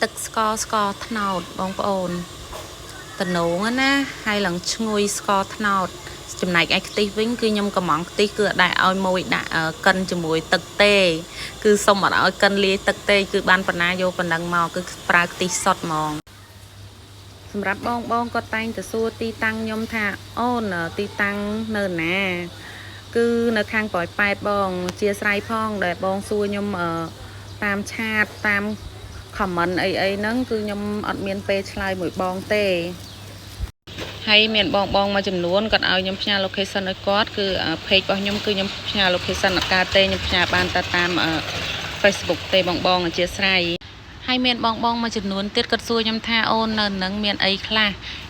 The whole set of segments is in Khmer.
ទឹកស្ករស្ករត្នោតបងប្អូនតំណងណាហើយឡើងឈ្ងុយស្ករត្នោតចំណែកឯខ្ទិះវិញគឺខ្ញុំកំងខ្ទិះគឺអត់ដែលឲ្យមួយដាក់កិនជាមួយទឹកទេគឺសុំអត់ឲ្យកិនលាយទឹកទេគឺបានបណ្ណាយកប៉ុណ្ណឹងមកគឺប្រើខ្ទិះសុតហ្មងសម្រាប់បងបងគាត់តែងទៅសួរទីតាំងខ្ញុំថាអូនទីតាំងនៅណា គឺនៅខាងប៉ោយប៉ែតបងជាស្រ័យផងដែលបងសួរខ្ញុំតាម chat តាម comment អីអីហ្នឹងគឺខ្ញុំអត់មានពេលឆ្លើយមួយបងទេហើយមានបងបងមួយចំនួនគាត់ឲ្យខ្ញុំផ្ញើ location ឲ្យគាត់គឺ page របស់ខ្ញុំគឺខ្ញុំផ្ញើ location អត់កើតទេខ្ញុំផ្ញើបានតែតាម Facebook ទេបងបងអធិស្ឋានហើយមានបងបងមួយចំនួនទៀតគាត់សួរខ្ញុំថាអូននៅនឹងមានអីខ្លះ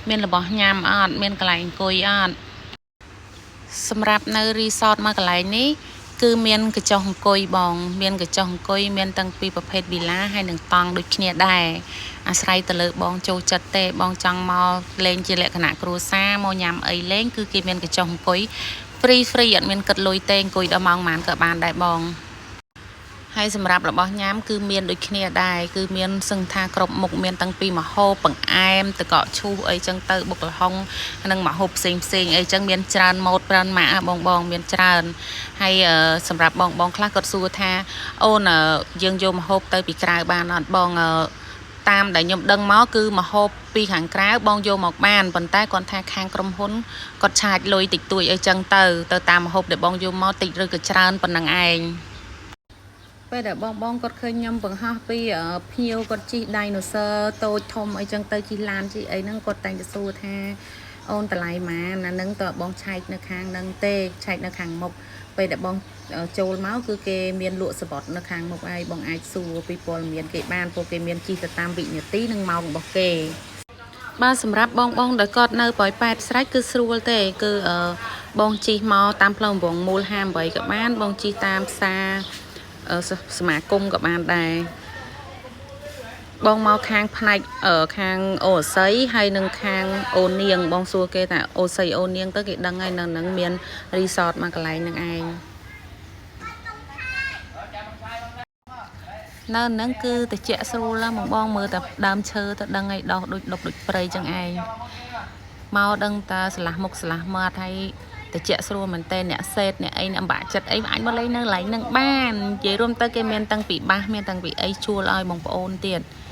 មានរបស់ញ៉ាំអត់មានកន្លែងអង្គុយអត់សម្រាប់នៅ resort មួយកន្លែងនេះគឺមានកញ្ចុះអង្គុយបង មានកញ្ចុះអង្គុយមានតាំងពីប្រភេទវីឡាហើយនិងតង់ដូចគ្នាដែរអាស្រ័យទៅលើបងចូលចិត្តទេបងចង់មកលេងជាលក្ខណៈគ្រួសារមកញ៉ាំអីលេងគឺគេមានកញ្ចុះអង្គុយ free free អត់មានគិតលុយទេអង្គុយដល់ម៉ោងប៉ុន្មានក៏បានដែរបងហើយសម្រាប់របស់ញ៉ាំគឺមានដូចគ្នាដែរគឺមានសឹងថាគ្រប់មុខមានតាំងពីម្ហូបបង្អែមទឹកកកឈូសអីចឹងទៅបុកល្ហុងនិងម្ហូបផ្សេងផ្សេងអីចឹងមានច្រើនម៉ូតច្រើនម៉ាកបងបងមានច្រើនហើយសម្រាប់បងបងខ្លះគាត់សួរថាអូនយើងយកម្ហូបទៅពីក្រៅបានអត់បងតាមដែលខ្ញុំដឹងមកគឺម្ហូបពីខាងក្រៅបងយកមកបានប៉ុន្តែគាត់ថាខាងក្រុមហ៊ុនគាត់ឆាចលុយតិចតួចអីចឹងទៅទៅតាមម្ហូបដែលបងយកមកតិចឬក៏ច្រើនប៉ុណ្ណឹងឯងពេលដែលបងបងគាត់ឃើញខ្ញុំបង្ហោះពីភ្ញៀវគាត់ជិះ dinosaur តូចធំអីចឹងទៅជិះឡានជិះអីហ្នឹងគាត់តែងតែសួរថាអូនតម្លៃម៉ានអាហ្នឹងតើបងឆែកនៅខាងហ្នឹងទេឆែកនៅខាងមុខពេលដែលបងចូលមកគឺគេមានលក់សបុតនៅខាងមុខហើយបងអាចសួរពីព័ត៌មានគេបានព្រោះគេមានជិះទៅតាមវិនាទីនិងម៉ោងរបស់គេបើសម្រាប់បងបងដែលគាត់នៅប៉ោយប៉ែតស្រេចគឺស្រួលទេគឺបងជិះមកតាមផ្លូវរង្វង់មូល58ក៏បានបងជិះតាមផ្សារសមាគមក៏បានដែរបងមកខាងផ្នែកខាងអូអស័យហើយនិងខាងអូនាងបងសួរគេថាអូស័យអូនាងទៅគេដឹងហើយនៅនឹងមាន resort មួយកន្លែងនឹងឯងនៅនឹងគឺតិចស្រួលបងបងមើលតែដើមឈើទៅដឹងឲ្យដោះដូចដុកដូចព្រៃចឹងឯងមកដឹងតាឆ្លាស់មុខឆ្លាស់មាត់ហើយតិចស្រួលមែនតើអ្នកសេតអ្នកអីអ្នកបាក់ចិត្តអីអាចមកលេងនៅកន្លែងនឹងបាននិយាយរួមទៅគេមានតាំងពីបាសមានតាំងពីអីជួលឲ្យបងប្អូនទៀត។